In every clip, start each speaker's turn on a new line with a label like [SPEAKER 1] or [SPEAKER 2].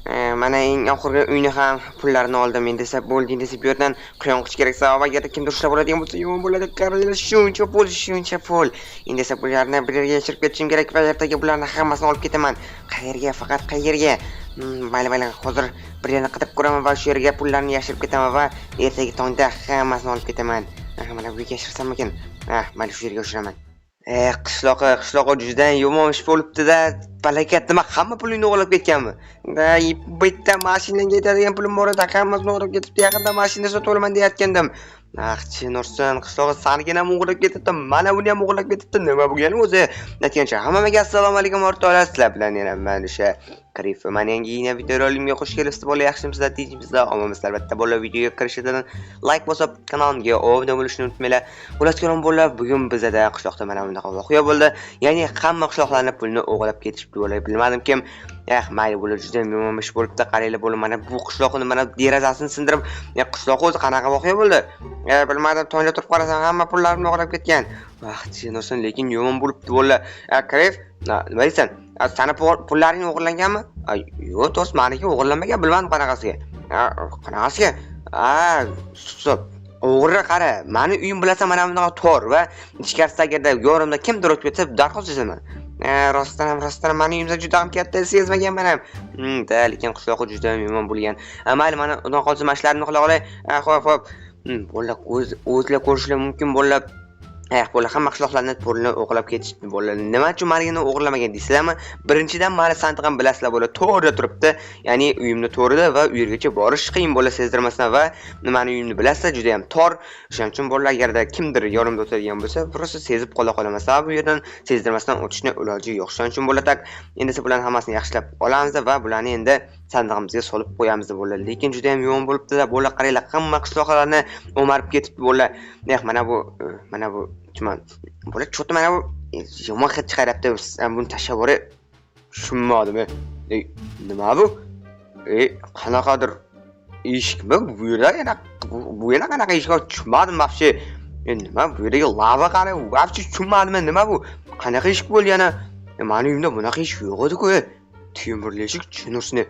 [SPEAKER 1] Mana eng oxirgi uyni ham pullarini oldim. Endi esa bo'ldi, endi esa bu yerdan quyonqich kerak. Sababi agarda kimdir ushlab oladigan bo'lsa, yomon bo'ladi. Qaranglar, shuncha pul, shuncha pul. Endi esa bularni bir yerga yashirib ketishim kerak va ertaga bularni hammasini olib ketaman. Qayerga, faqat qayerga? Mayli, mayli, hozir bir yerni qidirib ko'raman va shu yerga pullarni yashirib ketaman va ertaga tongda hammasini olib ketaman. Mana bu yerga yashirsammikin? Ah, mayli, shu yerga yashiraman. Qishloqqa, qishloqqa juda yomon ish bo'libdi-da. Palakat, nima, hamma pulingni o'g'irlab ketganmi? Da, bitta mashinaga yetadigan pulim bor edi, hammasini o'g'irlab ketibdi. Yaqinda mashina sotib olaman deyayotgandim. Ah, chinursin, qishlog'i sanikini ham o'g'irlab ketibdi, mana buni ham o'g'irlab ketibdi. Nima bo'lgani o'zi? Aytgancha, hammaga assalomu alaykum, o'rtoqlar. Sizlar bilan yana men o'sha Krif. Mani yangi yana videorolimga xush kelibsiz, bola. Yaxshimisizlar, tinchmisizlar, omonmisizlar? Albatta, bola, videoga kirishidan like bosib, kanalimga obuna bo'lishni unutmanglar. Xullas kalom, bola, bugun bizada qishloqda mana bunaqa voqea bo'ldi. Ya'ni hamma qishloqlarni pulni o'g'irlab ketishibdi, bola. Bilmadim kim. Eh, mayli, bular juda yomon ish bo'libdi. Qaranglar, bola, mana bu qishloqni mana derazasini sindirib, ya qishloq o'zi qanaqa voqea bo'ldi? Bilmadim, tongda turib qarasam, hamma pullarimni o'g'irlab ketgan. Vah, tushunarsan, lekin yomon bo'libdi, bola. Krif, nima deysan? Sani pullaring o'g'irlanganmi? Yo'q, to'g'risi, maniki o'g'irlanmagan, bilmadim qanaqasiga. Qanaqasiga? A, стоп. O'g'ri, qara, mani uyim, bilasan, mana bunaqa tor va ichkarisida agarda yorimda kimdir o'tib ketsa, darhol sezaman. Rostdan ham, rostdan ham mani uyimda juda ham katta, sezmaganman ham. Da, lekin qishlog'i juda ham yomon bo'lgan. Mayli, mana undan qolsa mana ishlarimni qila olay. Xo'p, xo'p. Bola, o'zlar ko'rishlar mumkin, bola. Eh, bola, hamma qishloqlarni pulini o'g'irlab ketishdi, bola. Nima uchun manigini o'g'irlamagan deysizlarmi? Birinchidan, mani sandig'im, bilasizlar, bola, to'g'rida turibdi. Ya'ni uyimni to'rida va u yergacha borish qiyin, bola, sezdirmasdan va mani uyimni bilasizlar, juda ham tor. O'shaning uchun, bola, agarda kimdir yonimda o'tadigan bo'lsa, просто sezib qola qolaman. Sababi bu yerdan sezdirmasdan o'tishni iloji yo'q. Shuning uchun, bola, так, endi esa bularni hammasini yaxshilab olamiz va bularni endi sandig'imizga solib qo'yamiz, bola. Lekin juda ham yomon bo'libdi-da, bola, qaranglar, hamma qishloqlarni o'marib ketibdi, bola. Eh, mana bu tuman. Bola, чё-то mana bu yomon hid chiqaryapti. Buni tashlab yuboray. Tushunmadim. Ey, nima bu? Ey, qanaqadir eshikmi bu yerda yana? Bu yana qanaqa eshik? Tushunmadim вообще. Nima bu yerdagi lava qani? Вообще tushunmadim, nima bu? Qanaqa eshik bo'ldi yana? Mani uyimda bunaqa eshik yo'q edi-ku. Temirli eshik, tushunursin.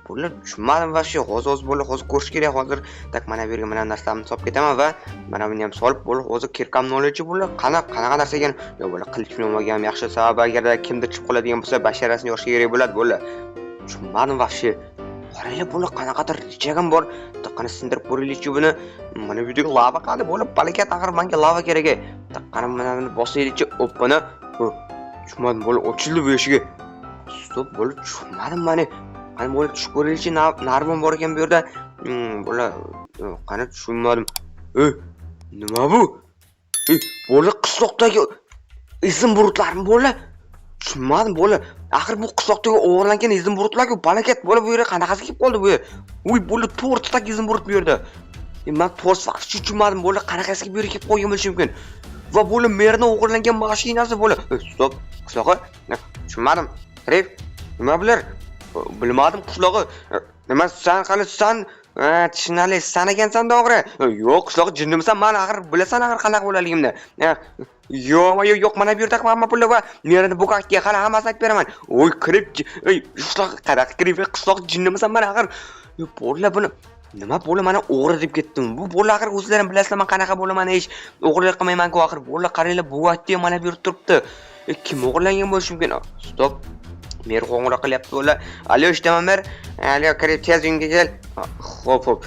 [SPEAKER 1] Bular tushunmadim вообще. Hozir, hozir, bola, hozir ko'rish kerak hozir. Так, mana bu yerga mana narsalarni solib ketaman va mana buni ham solib, bola, hozir кирка mni olaychi, bola. Qanaqa narsa ekan? Yo, bola, qilichni olmagan yaxshi, sababi agarda kimdir chiqib qoladigan bo'lsa, basharasini yorish kerak bo'ladi, bola. Tushunmadim вообще. Qaranglar, bola, qanaqadir рычаг am bor. Qani, sindirib ko'raylikchi buni. Mana bu yerdagi lava qani, bola? Palakat, axir menga lava kerak. Qani, mana buni bosaylikchi. Oppana. Tushunmadim, bola, ochildi bu eshigi. Стоп, bola, tushunmadim mani. Qani, bola, tushib ko'raylikchi, narvon bor ekan bu yerda. Bola, qani, tushunmadim. Ey, nima bu? Ey, bola, qishloqdagi изумруд larmi, bola? Tushunmadim, bola. Axir bu qishloqdagi o'g'irlangan изумруд lar-ku, palakat, bola, bu yerga qanaqasi kelib qoldi bu yer? Uy, bola, to'rtta изумруд bu yerda. Man to'g'risi вообще tushunmadim, bola, qanaqasiga bu yerga kelib qolgan bo'lishi mumkin? Va bola, merni o'g'irlangan mashinasi, bola. Стоп, qishlog'i. Tushunmadim. Rif, nima bular? Bilmadim, qishlog'i. Nima san qani san? Tushunarli, san ekansan to'g'ri. Yo'q, qishlog'i, jinnimisan? Man axir bilasan axir qanaqa bo'laligimni. Yo'q, yo'q, yo'q, mana bu yerda hamma pullar va merni Bugattiga hali hammasini aytib beraman. Oy, kirib, ey, qishloq qanaqa kirib, qishloq, jinnimisan man axir? Bola, buni nima, bola, mana o'g'ri deb ketdim. Bu bola, axir o'zlaring ham bilasizlar, man qanaqa bo'laman, hech o'g'irlik qilmayman-ku axir. Bola, qaranglar, Bugatti mana bu yerda turibdi. Kim o'g'irlangan bo'lishi mumkin? Стоп. Mer qo'ng'iroq qilyapti, bola. Alo, eshitaman, mer. Alo, kirib, tez uyimga kel. Xo'p, xo'p.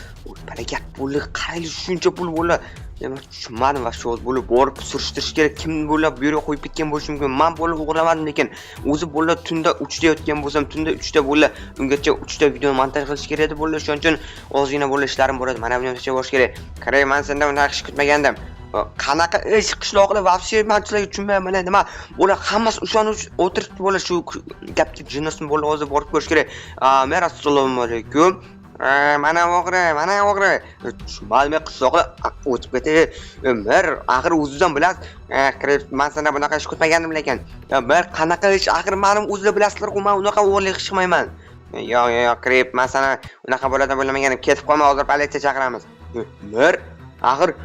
[SPEAKER 1] Palakat, bola, qaranglar, shuncha pul, bola. Men tushunmadim va shu bola, borib surishtirish kerak. Kim bola bu yerga qo'yib ketgan bo'lishi mumkin? Man, bola, o'g'irlamadim lekin. O'zi, bola, tunda 3 da yotgan bo'lsam, tunda 3 da, bola, ungacha 3 ta video montaj qilish kerak edi, bola. Shuning uchun ozgina, bola, ishlarim bor edi. Mana buni ham tashlab borish kerak. Qarang, man sendan unaqa ish kutmagandim. Qanaqa ish, qishloqda вообще man sizlarga tushunmayapman, nima? Bola, hammasi ishonib o'tiribdi, bola, shu gapga jinnisin, bola, hozir borib ko'rish kerak. Mer, assalomu alaykum. Mana o'g'ri, mana o'g'ri. Tushunmadim, qishloqda o'tib ketay. Mer, axir o'zingiz ham bilasiz. Kirib, man sendan bunaqa ish kutmagandim lekin. Mer, qanaqa ish? Axir mani o'zinglar bilasizlar-ku, man unaqa o'g'irlik ish qilmayman. Yo'q, yo'q, yo'q, kirib, man seni unaqa bo'ladi deb o'ylamagandim. Ketib qolma, hozir politsiya chaqiramiz. Mer, axir,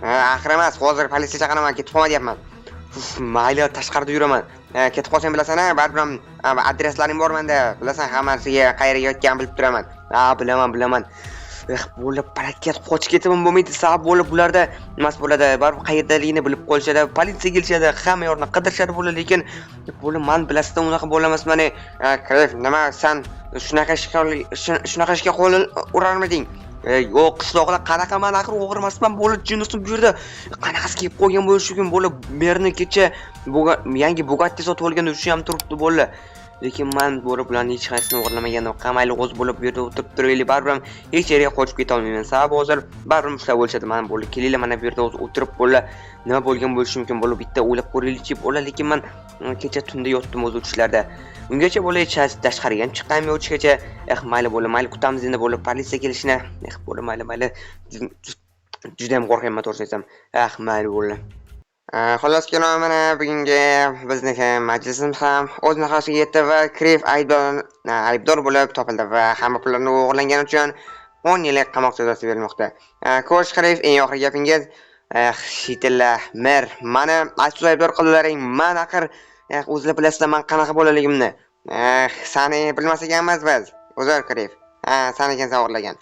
[SPEAKER 1] axir emas, hozir politsiya chaqiraman, ketib qolma deyapman. Mayli, tashqarida yuraman. Ketib qolsang bilasan-a, baribir ham adreslaring bor menda. Bilasan, hammasiga qayerga yotganini bilib turaman. Ha, bilaman, bilaman. Bo'lib barakat qochib ketib ham bo'lmaydi. Sabab bo'lib bularda nimasi bo'ladi? Baribir qayerdaligini bilib qolishadi, politsiya kelishadi, hamma yoqni qidirishadi bo'ladi, lekin bo'lib man bilasizda unaqa bo'lamasman. Krif, nima san shunaqa ishga qo'l urarmiding? Yo'q, qishloqda qanaqa man axir o'g'ri emasman, bo'lib jinnisim bu yerda qanaqasi kelib qolgan bo'lishi mumkin bo'lib merni kecha yangi Bugatti sotib olgan, o'sha ham turibdi bo'ldi. Lekin man bo'lib ularni hech qaysisini o'g'irlamagandim. Mayli, o'zi bo'lib bu yerda o'tirib turaylik, baribir ham hech yerga qochib keta olmayman. Sababi hozir baribir ushlab olishadi mani bo'ldi. Kelinglar, mana bu yerda o'zi o'tirib bo'ldi. Nima bo'lgan bo'lishi mumkin bo'lib bitta o'ylab ko'raylikchi bo'ldi, lekin man kecha tunda yotdim o'zi 3larda. Ungacha bo'lib hech tashqariga ham chiqqanim yo'q 3gacha. Mayli bo'ldi, mayli, kutamiz endi bo'lib politsiya kelishini. Bo'ldi, mayli, mayli. Juda ham qo'rqyapman, to'g'risini aytsam. Mayli bo'ldi. Xullas kalom, mana bugungi bizniki majlisimiz ham o'z nihoyasiga yetdi va Krif aybdor bo'lib topildi va hamma pullarni o'g'irlangani uchun 10 yillik qamoq jazosi berilmoqda. Xo'sh, Krif, eng oxirgi gapingiz? Shitilla, mer, mani aybsiz aybdor qildilaring. Man axir o'zinglar bilasizlar man qanaqa bolaligimni. Sani bilmas ekanmiz biz. Uzr, Krif. Ha, san ekansan o'g'irlagan.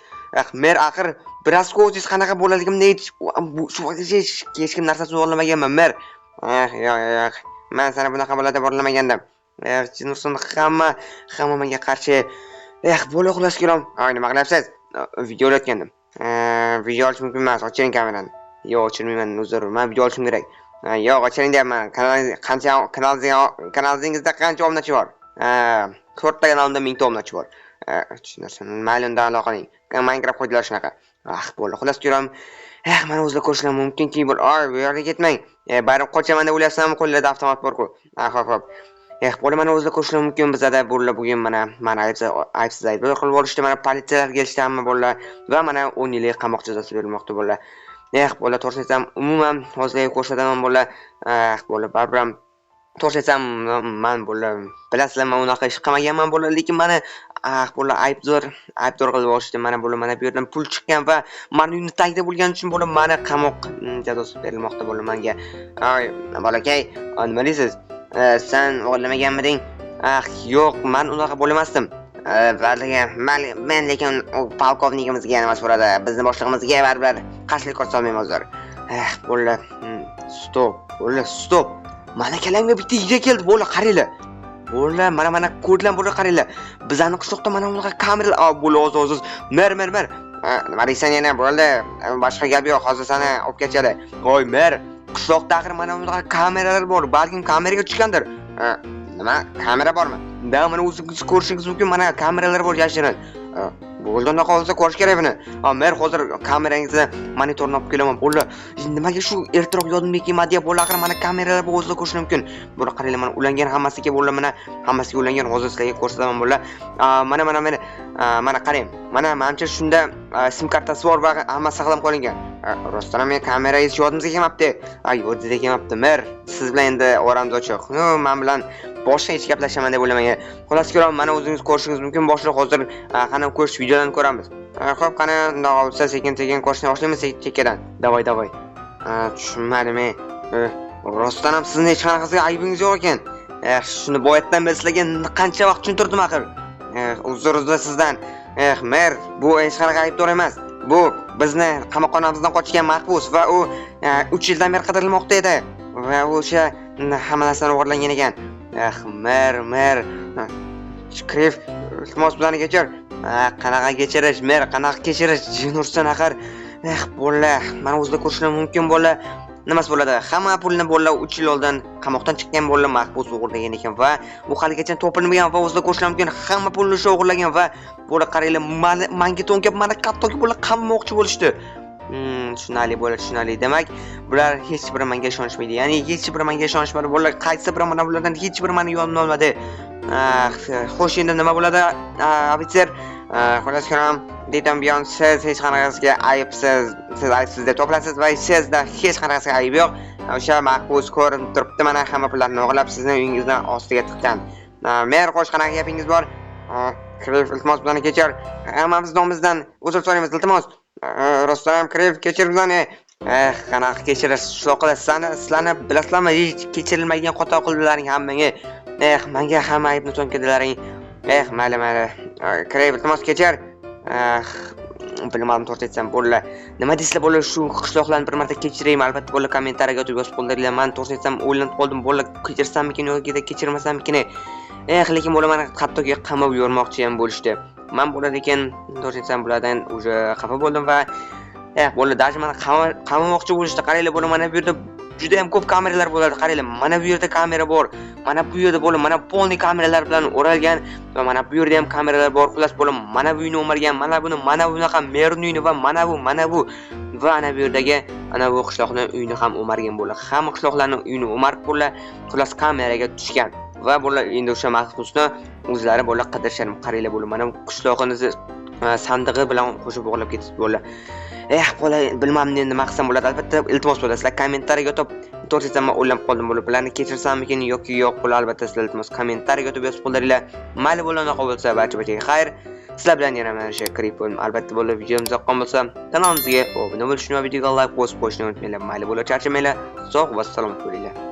[SPEAKER 1] Mer, axir bilasizku o'zingiz qanaqa bolaligimni, hech bu shu vaqtgacha hech kim narsasini o'g'irlamaganman, mer. Yo'q, yo'q, yo'q. Man sani bunaqa bola deb o'ylamagandim. Jinursun, hamma menga qarshi. Bo'la, xullas kalom. Ay, nima qilyapsiz? Video olayotgandim. Video olish mumkin emas, o'chiring kamerani. Yo'q, o'chirmayman, uzr. Man video olishim kerak. Yo'q, o'chiring deyapman. Kanalingizda qancha obunachi bor? To'rtta kanalimda 1000 ta obunachi bor. Tushunarsan. Mayli, undan aloqa qiling. Minecraft qo'ydilar shunaqa. Bo'ldi. Xullas kalom. Mana o'zlar ko'rishlar mumkinki, oy, bu yerga ketmang. Baribir qochaman deb o'ylayapsanmi? Qo'llarda avtomat bor-ku. Xo'p, xo'p. Bo'ldi, mana o'zlar ko'rishlar mumkin bizada bo'ldi bugun mana mana aybsiz aybdor qilib yuborishdi, mana politsiyalar kelishdi hamma bolalar va mana 10 yillik qamoq jazosi berilmoqda bolalar. Bo'ldi, to'g'risini aytsam, umuman hozirga ko'rsataman bolalar. Bo'ldi, baribir ham to'g'risini aytsam, man bo'ldi, bilasizlar, man unaqa ish qilmaganman bolalar, lekin mani bo'ldi aybdor qilib yuborishdi. Mana bo'ldi, mana bu yerdan pul chiqqan va mani uyimni tagida bo'lgani uchun bo'ldi mani qamoq jazosi berilmoqda bo'ldi manga. Ay, bolakay, nima deysiz? Sen o'g'irlamaganmiding? Yo'q, man unaqa bo'lmasdim. Men lekin u polkovnikimizga nima so'radi? Bizni boshlig'imizga baribir qarshilik ko'rsatolmayman hozir. Bo'ldi. Стоп, bo'ldi, стоп. Mana kalamga bitta идея keldi, bo'ldi, qaranglar. Bo'ldi, mana ko'rdilar, bo'ldi, qaranglar. Bizani qishloqda mana bunaqa kameralar, bo'ldi, hozir, hozir. Mer, mer, mer. Nima deysan yana, bo'ldi. Boshqa gap yo'q, hozir seni olib ketishadi. Voy, mer, qishloqda axir mana bunaqa kameralar bor, balkim kameraga tushgandir. Nima, kamera bormi? Da, mana o'zingiz ko'rishingiz mumkin, mana kameralar bor yashirin. Bo'ldi, unaqa bo'lsa ko'rish kerak buni. Mer, hozir kamerangizni monitorini olib kelaman. Bo'ldi. Nimaga shu ertaroq yodimga kelmadi, bo'ldi, axir mana kameralar bor, o'zinglar ko'rish mumkin. Bo'ldi, qaranglar, mana ulangan hammasiga bo'ldi, mana hammasiga ulangan, hozir sizlarga ko'rsataman bo'ldi. Mana mana mana mana qarang. Mana manimcha shunda sim kartasi bor va hammasi saqlanib qolingan. Rostdan ham kamerangiz yodimizga kelmabdi. Ay, yodingizga kelmabdi, mer. Siz bilan endi oramiz ochiq. No, men bilan boshqa hech gaplashaman deb o'ylamagan. Xullas kalom, mana o'zingiz ko'rishingiz mumkin. Boshliq, hozir qani ko'rish videolarni ko'ramiz. Xo'p, qani undoq bo'lsa sekin-sekin ko'rishni boshlaymiz chekkadan. Давай, давай. Tushunmadim. Rostdan ham sizni hech qanaqasiga aybingiz yo'q ekan. Shuni boyatdan beri sizlarga qancha vaqt tushuntirdim axir. Uzr, uzr sizdan. Mer, bu hech qanaqa aybdor emas. Bu bizni qamoqxonamizdan qochgan mahbus va u 3 yildan beri qidirilmoqda edi. Va o'sha hamma narsani o'g'irlangan ekan. Mer, mer. Krif, iltimos, bizani kechir. Qanaqa kechirish, mer, qanaqa kechirish? Jin ursin axir. Bola, mana o'zida ko'rishlar mumkin bola. Nimasi bo'ladi? Hamma pulni bola 3 yil oldin qamoqdan chiqqan bola mahbus o'g'irlagan ekan va u haligacha topilmagan va o'zida ko'rishlar mumkin, hamma pulni o'sha o'g'irlagan va bola qaranglar, manga to'nkab, mani hattoki bola qamamoqchi bo'lishdi. Tushunarli bo'ladi, tushunarli. Demak, bular hech biri menga ishonishmaydi. Ya'ni hech biri menga ishonishmadi. Bular qaysi biri, mana bulardan hech biri meni yonimdan olmadi. Xo'sh, endi nima bo'ladi, ofitser? Xullas kalom, deydan buyon siz hech qanaqasiga aybsiz, siz aybsiz deb topilasiz va sizda hech qanaqasiga ayb yo'q. O'sha mahbus ko'rinib turibdi, mana hamma pullarni o'g'irlab sizni uyingizdan ostiga tiqqan. Mer, xo'sh, qanaqa gapingiz bor? Krif, iltimos, bizani kechir. Hammamiz nomimizdan uzr so'raymiz, iltimos. Rostdan ham, Krif, kechir bizani. Eh, qanaqa kechirish qishloqlar, sizlarni bilasizlarmi, hech kechirilmaydigan xato qildilaring hammangi. Eh, menga hamma aybni to'nkadilaring. Eh, mayli, mayli. Kirib, iltimos kechir. Eh, bilmadim, to'g'ri aytsam bo'ldi. Nima deysizlar bo'ldi, shu qishloqlarni bir marta kechiraymi? Albatta bo'ldi, kommentariyaga o'tib yozib qoldiringlar. Men to'g'ri aytsam o'ylanib qoldim, bo'ldi, kechirsammikin yoki kechirmasammikin. Eh, lekin bo'ldi, meni hattoki qamab yubormoqchi ham bo'lishdi. Men bo'ladi ekan, to'g'ri aytsam bulardan уже xafa bo'ldim va eh, bo'ldi, даже meni qamamoqchi bo'lishdi. Qaranglar, bo'ldi, mana bu yerda juda ham ko'p kameralar bo'ladi. Qaranglar, mana bu yerda kamera bor. Mana bu yerda bo'ldi, mana полный kameralar bilan o'ralgan va mana bu yerda ham kameralar bor. Xullas, bo'ldi, mana bu uyni o'margan, mana buni, mana bunaqa merni uyini va mana bu, mana bu va ana bu yerdagi ana bu qishloqni uyini ham o'margan bo'ldi. Hamma qishloqlarni uyini o'marib bo'ldi. Xullas, kameraga tushgan va bular endi o'sha mahbusni o'zlari bo'ldi qidirishadi. Qaranglar, bo'ldi, mana bu qishlog'imizni sandig'i bilan qo'shib o'g'irlab ketibdi bo'ldi. Eh, bola, bilmadim endi nima qilsam bo'ladi. Albatta, iltimos bo'ladi, sizlar kommentariyaga yotib, to'g'ri aytsam, man o'ylanib qoldim bo'lib, bularni kechirsammikin yoki yo'q bo'ladi. Albatta, sizlar iltimos kommentariyaga yotib yozib qoldiringlar. Mayli bo'ladi, unaqa bo'lsa, barcha barchaga xayr. Sizlar bilan yana mana shu klip bo'ldim. Albatta bo'lib, videomiz yoqqan bo'lsa, kanalimizga obuna bo'lishni va videoga like bosib qo'yishni unutmanglar. Mayli bo'ladi, charchamanglar. Sog' va salomat bo'linglar.